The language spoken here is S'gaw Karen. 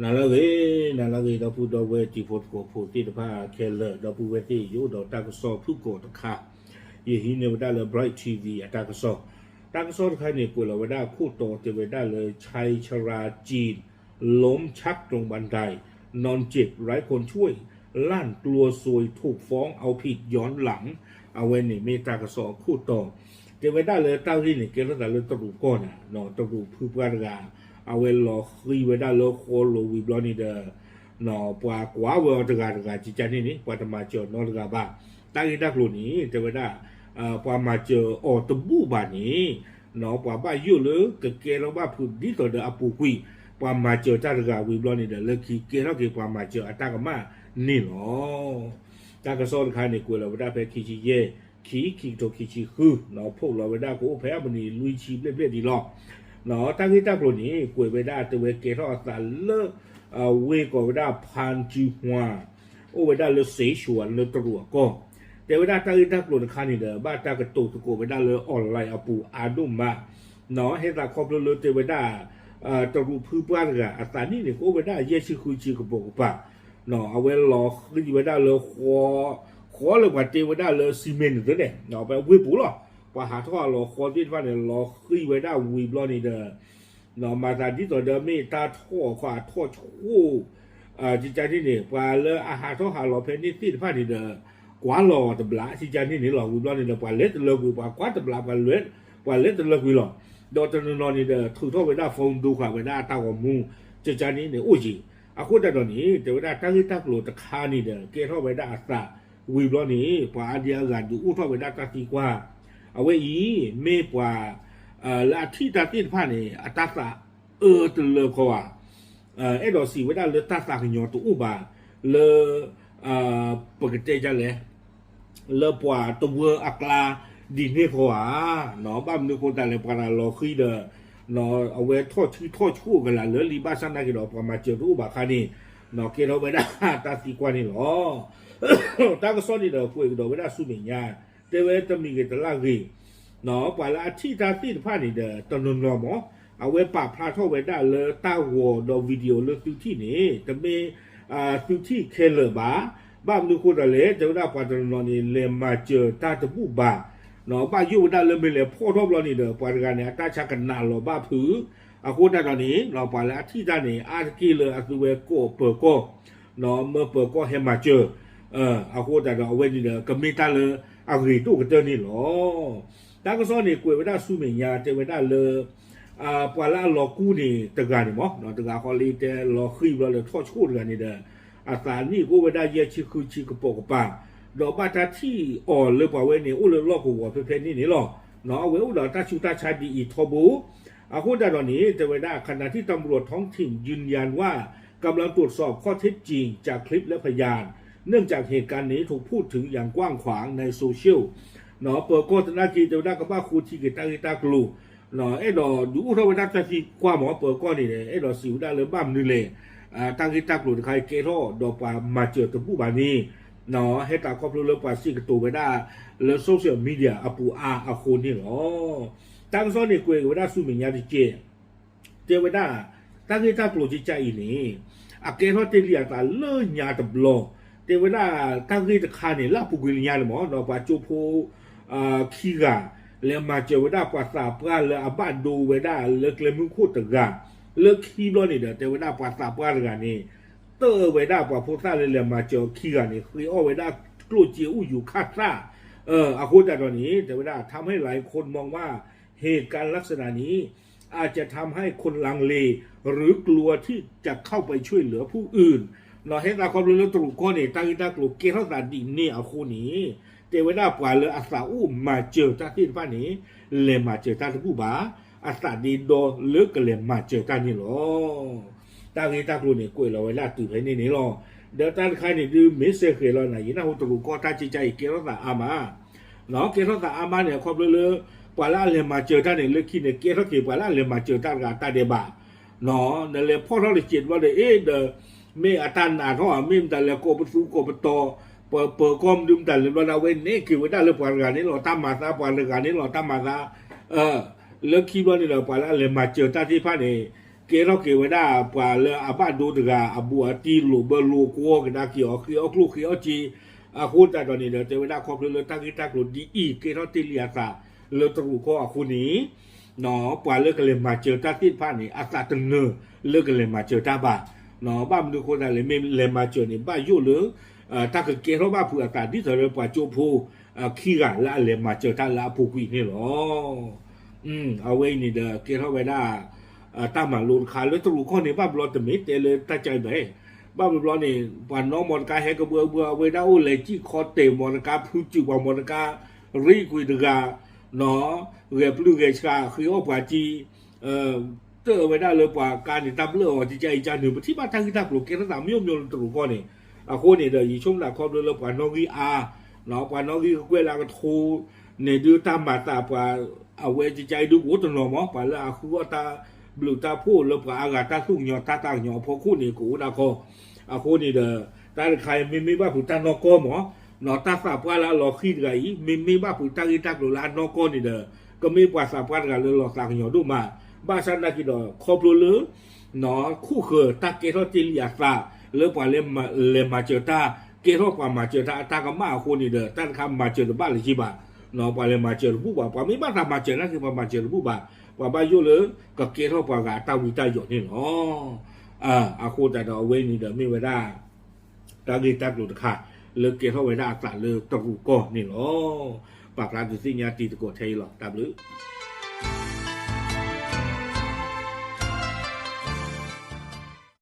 နၤလၢအဂ့ၤ, နၤလၢအဂ့ၤ ဒီပုၢ်ဒီဝဲၢ်တံၤဖိသကိးဖိသ့ၣ်တဖၣ်ခဲလၢာ်, ဒီပုၢ်ဝဲၢ်သ့ၣ် ယအိၣ်ဒီးတၢ်ကစီၣ်ဖုၣ်ကိာ်တခါ, ယဟံးန့ၢ်ဝဲဒၣ်လၢ Bright T V အတၢ်ကစီၣ်, တၢ်ကစီၣ်တခါန့ၣ် ကွဲးလီၤဝဲဒၣ်ခိၣ်တီတဲဝဲဒၣ်လၢ ชายชราจีน ล้มชักตรงบันได นอนเจ็บไร้คนช่วย ลั่นกลัวซวยถูกฟ้องเอาผิดย้อนหลัง အဝဲန့ၣ်မ့ၢ်တၢ်ကစီၣ်အခိၣ်တီ, တဲဝဲဒၣ်လၢတၢ်ဂ့ၢ်န့ၣ် ကဲထီၣ်သးလၢတရူးကီၢ်န့ၣ်, တရူးဖုပှၢ်တဂၤ, အဝဲလီၤဃံၤဝဲဒၣ်လၢဃီလိၤဝံၤဘျီန့ၣ်ဒီး ပှၤကွၢ်ဝဲအီၤတဂၤတဂၤ ကကန့ၣ်န့ၣ် ပှၤတမၤစၢၤနီတဂၤဘၣ်. တၢ်ဂ့ၢ်တၢ်ကျိၤန့ၣ် တဲဝဲဒၣ် ပှၤမၤစၢၤအီၤတဘူၣ်ဘၣ်န့ၣ်, ပှၤဘၣ်ယိၣ်လၢကကဲထီၣ်ဘၣ်ဖုးဒ်သိးဒီးအပူၤကွံာ် ပှၤမၤစၢၤတၢ်တဂၤဝံၤဘျီန့ၣ်ဒီး လၢခံကဲထီၣ်က့ၤပှၤမၤစၢၤအတၢ်ကမၣ်န့ၣ်လီၤ. တၢ်ကစီၣ်တခါန့ၣ် ကွဲးလီၤဝဲဒၣ်ဖဲခံဆံယဲၢ်, ခံ ခံကထိခံဆံဃု, ဖီၣ်လီၤဝဲဒၣ်ကအိၣ်ဖဲအမုၢ်နံၤလွံၢ်ဆံဘျဲၣ်ဘျဲၣ်ဒံးလီၤ. တၢ်ဂ့ၢ်တၢ်ကျိၤန့ၣ် ကွဲးဝဲဒၣ်တဲဝဲကဲထီၣ်အသးလၢ ဝ့ၢ်ကိးဝဲဒၣ် ဖၣ်ကၠူဟွါ အိၣ်ဝဲဒၣ်လၢ စ့ၡွၣ် လၢတရူးအကီၢ်, တဲဝဲဒၣ်တၢ်ဂ့ၢ်တၢ်ကျိၤတခါန့ၣ်ဒီး ဘၣ်တၢ်ကတိၤသကိးဝဲဒၣ်လၢ online အပူၤအါဒိၣ်မး, ဟဲသးခီဖျိလၢတဲဝဲဒၣ် တရူးဖုပှၢ်တဂၤ အသးနံၣ်န့ၣ် ကအိၣ်ဝဲဒၣ်ယဲၢ်ဆံဃုဆံကပိာ်ကပၤ, အဝဲလီၤဃံၤဝဲဒၣ်လၢ ဃီလၢပှၤတ့ဝဲဒၣ်လၢ စံမ့ၢ်န့ၣ်သ့န့ၣ် ဖဲဝ့ၢ်ပူၤလီၤ. ပှၤဟးထီၣ်အလီၤဃီသ့ၣ်တဖၣ်န့ၣ် လီၤဃံၤဝဲဒၣ်ဝံၤဘျီန့ၣ်ဒီး မၤသးဒ်သိးဒီးမ့ၢ်တၢ်ထီၣ်အီၤခီအထီၣ်ဆိၣ်, ကကန့ၣ်န့ၣ် ပှၤလၢအဟးထီၣ်ဟးလီၤဖဲန့ၣ်သ့ၣ်တဖၣ်န့ၣ်ဒီး ကွၢ်လီၤတဘျး ကကန့ၣ်န့ၣ်လီၤ. ဝံၤဘျီန့ၣ်ဒီး ပှၤလဲၤတလၢကွံာ် ပှၤကွၢ်တဘျး ပှၤလဲၤတလၢကွံာ်လီၤ. ဒီးတနီၤနီၤန့ၣ်ဒီး ထုးထီၣ်ဝဲဒၣ် phone ဒိဃာ်ဝဲဒၣ်အတၢ်ဂီၤမူ ကကန့ၣ်န့ၣ်အိၣ်က့ၤ. အဃိသတးဒီးန့ၣ် တဲဝဲဒၣ်တၢ်ဂ့ၢ်တၢ်ကျိၤတခါန့ၣ်ဒီး ကဲထီၣ်ဝဲဒၣ်အသးဝံၤဘျီန့ၣ် ပှၤအါဒံအါဂၤဒုးအိၣ်ထီၣ်ဝဲဒၣ်တၢ်သံကွၢ်, အဝဲအံၤ မ့ၢ်ပှၤ လၢအထံၣ်တၢ်သ့ၣ်တဖၣ်န့ၣ် အတၢ်သးအၢတလၢခီဧါ, အဲၣ်ဒိးစံးဝဲဒၣ်လၢတၢ်သးကညီၤတအိၣ်ဘၣ် လၢ ပကတဲဒ်လဲၣ် လၢပှၤတဝၢအကျါဒ်န့ၣ်ခီဧါ. ဘၣ်မနုၤအဃိသတးလဲၣ် ပှၤတၢ်လီၤဃံၤဒီး အဝဲထီၣ်ဆူထီၣ်ဆိၣ်ကလာ်လၢလံာ်ဘၣ်ဆၣ်နာ်က့ၤဒီး ပှၤမၤစၢၤတအိၣ်ဘၣ်အခါန့ၣ် ကဲထီၣ်ဝဲဒၣ်တၢ်သံကွၢ်န့ၣ်လီၤ. တၢ်ကစီၣ်န့ၣ်ဒီး ကွဲးကဒီးဝဲဒၣ်ဆူမဲာ်ညါ, တဲဝဲတမံၤဂ့ၤတလၢ်ဂ့ၤ ပှၤလၢအထံၣ်တၢ်သ့ၣ်တဖၣ်န့ၣ်ဒီး တနီၤနီၤမ့ၢ် အဝဲပာ်ဖျါထီၣ်ဝဲဒၣ်လၢတၢ်ဂီၤဒီး video လၢသုထံၣ်န့ၣ် တမ့ၢ်သုထံၣ်ခဲလၢာ်ဘၣ်. ဘၣ်မနုၤအဃိသတးလဲၣ် တဲဝဲဒၣ်ပှၤတနီၤနီၤန့ၣ် လဲၤမၤစၢၤတၢ်တဘူၣ်ဘၣ်, ဘၣ်ယိၣ်ဝဲဒၣ်လၢမ့ၢ်လဲၤဖီၣ်ထီၣ်ဘျီန့ၣ်ဒီး ပှၤတဂၤန့ၣ် အတၢ်ဆါကနးလီၤဘၣ်ဖုး, အဃိသတးဒီးန့ၣ် ပှၤလၢအထံၣ်တၢ်န့ၣ် အါတက့ၢ်လၢအသုဝဲကိးပၢၤကီၢ် မၢပၢၤကီၢ်ဟဲမၤစၢၤ, အဃိသတးဒီးအဝဲန့ၣ်ဒီး ကမ့ၢ်တၢ်လၢအဂ့ၤဒိၣ်ကတၢၢ်န့ၣ်လီၤ. တၢ်ကစီၣ်န့ၣ် ကွဲးဝဲဒၣ်ဆူမဲာ်ညါ တဲဝဲဒၣ်လၢ ပှၤလၢအလီၤကူၢ်န့ၣ်တဂၤန့ၣ်မ့ၢ် တဂၤဃီလၢတဲလီၤဃံၤဘျီလၢထီၣ်ဆိၣ်တဂၤန့ၣ်ဒီး အသးနံၣ်ကအိၣ်ဝဲဒၣ်ယဲၢ်ဆံဃုဆံကပိာ်ကပၤ, ဒီးဘၣ်တၢ်ထံၣ်အီၤလၢပှၤဝဲန့ၣ် အိၣ်လၢလီၢ်ကဝီၤဖဲဖဲန့ၣ်န့ၣ်လီၤ. အဝဲအိၣ်ဒီးတၢ်ဆူးတၢ်ဆါဒ်အံၤထီဘိ အဃိသတးဒီးန့ၣ် တဲဝဲဒၣ် ขณะที่ตำรวจท้องถิ่นยืนยันว่ากำลังตรวจสอบข้อเท็จจริงจากคลิปและพยาน เนื่องจากเหตุการณ์นี้ถูกพูดถึงอย่างกว้างขวางในโซเชียล ပၢၤကီၢ်သနာ်က့ တဲဝဲဒၣ်ကဘၣ်ဃိထံက့ၤတၢ်ဂ့ၢ်တၢ်ကျိၤ အဲၣ်ဒိးဒုးအိၣ်ထီၣ်ဝဲဒၣ်တၢ်သံကွၢ်မ့ၢ် ပၢၤကီၢ်န့ၣ်ဒီး အဲၣ်ဒိးစံးဝဲဒၣ်လၢဘၣ်မနုၤလဲၣ် တၢ်ဂ့ၢ်တၢ်ကျိၤတခါအံၤကဲထီၣ်ဒီးပှၤမၤစၢၤတဘူၣ်ဘၣ်န့ၣ် ဟဲသးခီဖျိလၢပှၤစံးကတိၤဝဲဒၣ်လၢ social media အပူၤအါအဃိန့ၣ်လီၤ. တၢ်ကစီၣ်န့ၣ်ကွဲးက့ၤဝဲဒၣ်ဆူမဲာ်ညါတက့ၢ် တဲဝဲဒၣ် တၢ်ဂ့ၢ်တၢ်ကျိၤကကါအံၤန့ၣ် အကဲထီၣ်တ့ၢ်လံအသးလၢညါတဘျီ, တဲဝဲဒၣ်တၢ်ဂ့ၢ်တခါန့ၣ် လၢအပူၤကွံာ်လၢညါန့ၣ်မ့ၢ် ပှၤကၠိဖိ ခံဂၤ လဲၤမၤစၢၤဝဲဒၣ်ပှၤသးပှၢ်လၢအဘၣ်ဒိဝဲဒၣ်လၢကျဲမုၢ်ခိၣ်တဂၤ, လၢခံဘျီန့ၣ်ဒီး တဲဝဲဒၣ်ပှၤသးပှၢ်တဂၤန့ၣ် တၢၢ်ဝဲဒၣ်ပှၤဖိသၣ်လၢလဲၤမၤစၢၤခံဂၤန့ၣ် ဃ့အီၣ်ဝဲဒၣ်ကျိၣ်စ့အူယူၤခၣ်သၣ်, အဃိသတးဒီးန့ၣ် တဲဝဲဒၣ် ทำให้หลายคนมองว่า เหตุการณ์ลักษณะนี้อาจจะทำให้คนลังเลหรือกลัวที่จะเข้าไปช่วยเหลือผู้อื่น ဟဲသးခီဖျိလၢတရူးကီၢ်န့ၣ် တၢ်ဂ့ၢ်တၢ်ကျိၤကဲထီၣ်သးဒ်န့ၣ်အဃိန့ၣ် တဲဝဲဒၣ်ပှၤလၢအသးအိၣ်မၤစၢၤတၢ်သ့ၣ်တဖၣ်န့ၣ် လဲၤမၤစၢၤတၢ်တဘူၣ်ဘၣ်, အသးဒ့ဒီလၢကလဲၤမၤစၢၤတၢ်န့ၣ်လီၤ. တၢ်ဂ့ၢ်တၢ်ကျိၤန့ၣ် ကွဲးလီၤဝဲဒၣ်တုၤဖဲန့ၣ်န့ၣ်လီၤ. ဒီးတၢ်တခါန့ၣ်ဒုးမ့ၢ်စဲဃဲၤလီၤနၤ ယနၢ်ဟူတရူးကီၢ်တၢ်ကကါအံၤကဲထီၣ်သးအါမး ကဲထီၣ်သးအါမးန့ၣ် အခီဖျိလၢ ပှၤလၢအလဲၤမၤစၢၤတၢ်န့ၣ် လၢခံန့ၣ် ကဲထီၣ်က့ၤပှၤလၢအလဲၤမၤစၢၤတၢ်တဂၤတၢ်ဒဲးဘး, နလဲၤဖီၣ်ထီၣ်တစဲးတဘျီဒီး အ့ဒီး မ့ၢ်အတၢ်နာ်ထီၣ် မ့ၢ်မတၤလဲၤကိးပသူကိးပတီၤ ပၢၤကီၢ်မနုၤမတၤလဲၤဘျီဒၣ်ဝဲန့ၣ် က့ၤဝဲဒၣ်လၢပှၤတဂၤန့ၣ်လီၤ တၢ်မၤသး ပှၤတဂၤန့ၣ်လီၤ တၢ်မၤသး လၢခံဘျီန့ၣ်ဒီး ပှၤလၢအလဲၤမၤစၢၤတၢ်သ့ၣ်တဖၣ်န့ၣ် ကဲထီၣ်က့ၤဝဲဒၣ်ပှၤလၢအဘၣ်ဒိတဂၤ အဘူးအတံၢ် လိာ်ဘၢလိာ်ကွီၢ်ကဒါက့ၤအီၤ ဃ့အီၣ်ကျိၣ်ဃ့အီၣ်စ့, အဃိသတးဒီးန့ၣ်ဒီး တဲဝဲဒၣ်ခီဖျိလၢတၢ်ဂ့ၢ်တၢ်ကျိၤဒ်အံၤ ကဲထီၣ်တ့ၢ်လံအသးလၢတရူးကီၢ်အဃိန့ၣ် ပှၤလၢကလဲၤမၤစၢၤတၢ်သ့ၣ်တဖၣ်န့ၣ် အသးတနၢၤလၢကလဲၤမၤစၢၤတၢ်ဘၣ်. ဘၣ်မနုၤအဃိသတးလဲၣ် မ့ၢ်လဲၤမၤစၢၤန့ၣ် ဘၣ်ယိၣ်လၢ တၢ်ကကဲထီၣ်ဘၣ်ဖုးအသး ဒ်သိးလၢပှၤကၠိဖိ ခံဂၤလၢအလဲၤမၤစၢၤတၢ်လၢအပူၤကွံာ်န့ၣ်လီၤ. အဝဲအံၤန့ၣ်ဒီး ကဲထီၣ်ဝဲဒၣ် တၢ်မၤလိတခါလၢတရူးကီၢ်န့ၣ် ဘၣ်ဘျီတမ့ၢ်တဲလၢတၢ်ကဲဘၣ်, ဘၣ်ဘျီဘျီန့ၣ် ပှၤနီၣ်မီတကါဟဲကဘှၢဘှၢ အဝဲဒၣ်အိၣ်လဲၤစံၣ်ခီတဲာ်မီတကါ ဖုစူးပှၤမီတကါ ရ့ကွံာ်တဂၤ နီၣ် ဂဲၤပျုၢ်ဂဲၤဆှး ဃ့အီၣ်ပှၤစ့ တၢၢ်ဝဲဒၣ်လၢပှၤကါန့ၣ် တၢ်ဘျၢၣ်အီၤ ကကါအံၤကါနုာ် ပထံၣ်ဘၣ်တၢ်ဂ့ၢ်တၢ်ကျိၤကဲထီၣ်သး မျိုးမျိုး လၢတရူးကီၢ်န့ၣ်, အဃိန့ၣ်ဒီး ယဆိကမိၣ်သးခီဖျိလၢပှၤနီၣ်ဂံၢ်အါ, ပှၤနီၣ်ဂံၢ်ကကွဲၢ်လၢအကထိန့ၣ် ဒုးတၢ်မၤသးပှၤ အဝဲကကါအံၤဒုးကအိၣ်တနီၤမး ပှၤလၢအဃုအီၣ်တၢ်ဘျုးတၢ်ဖှိၣ်လၢပှၤအါဂၤတၢ်သူၣ်ကညီၤတၢ်သးကညီၤအဖီခိၣ်န့ၣ် ကအိၣ်ဒၣ်ကီ, အဃိန့ၣ်ဒီး တၢ်တခါအံၤ မ့မ့ၢ်ဘၣ်ဖုးတၢ်နီၢ်ကီၢ်မး, နီၣ် တၢ်သးပှၢ်လၢအလီၤဃံၤတဂၤအံၤ မ့မ့ၢ်ဘၣ်ဖုးတၢ်ဂ့ၢ်တၢ်ကျိၤလၢအနီၢ်ကီၢ်န့ၣ်ဒီး ကမ့ၢ်ပှၤသးပှၢ်တဂၤလၢလီၤသးကညီၤဒိၣ်မး, ဘၣ်ဆၣ်သနာ်က့ဒီး ခီဖျိလၢ နီၣ် ခူၣ်ဃၢၤတၢ်ကဲထီၣ်တ့ၢ်လံအသး လၢပှၤလဲၤမၤစၢၤတၢ် ကဲထီၣ်ပှၤမၤစၢၤတၢ်အတၢ်ကမၣ်အဃိန့ၣ်ဒီး တၢ်တခါမၤစၢၤတဘၣ်လၢၤဘၣ်, နီၣ် ပှၤလဲၤမၤစၢၤတဘူၣ်ဘၣ်, ပှၤမ့ၢ်ဘၣ်သးမၤစၢၤနာ်က့ ပှၤမၤစၢၤတဘူၣ်ဘၣ်, ပှၤဘၣ်ယိၣ်လၢ ကကဲထီၣ်ပှၤဂၤအတၢ်ဝံတၢ်ယိးန့ၣ်လီၤ. အဃိသတးဒီးအဝဲန့ၣ်ဒီးမ့ၢ်ဝဲဒၣ် တၢ်ဂ့ၢ်တၢ်ကျိၤတခါ လၢကဲထီၣ်ဝဲဒၣ်အသးလၢတရူးကီၢ်န့ၣ်လီၤ. ပာ်ဖျါဒုးသ့ၣ်ညါတံၤသကိးထဲအံၤလီၤ. တၢ်ဘျုး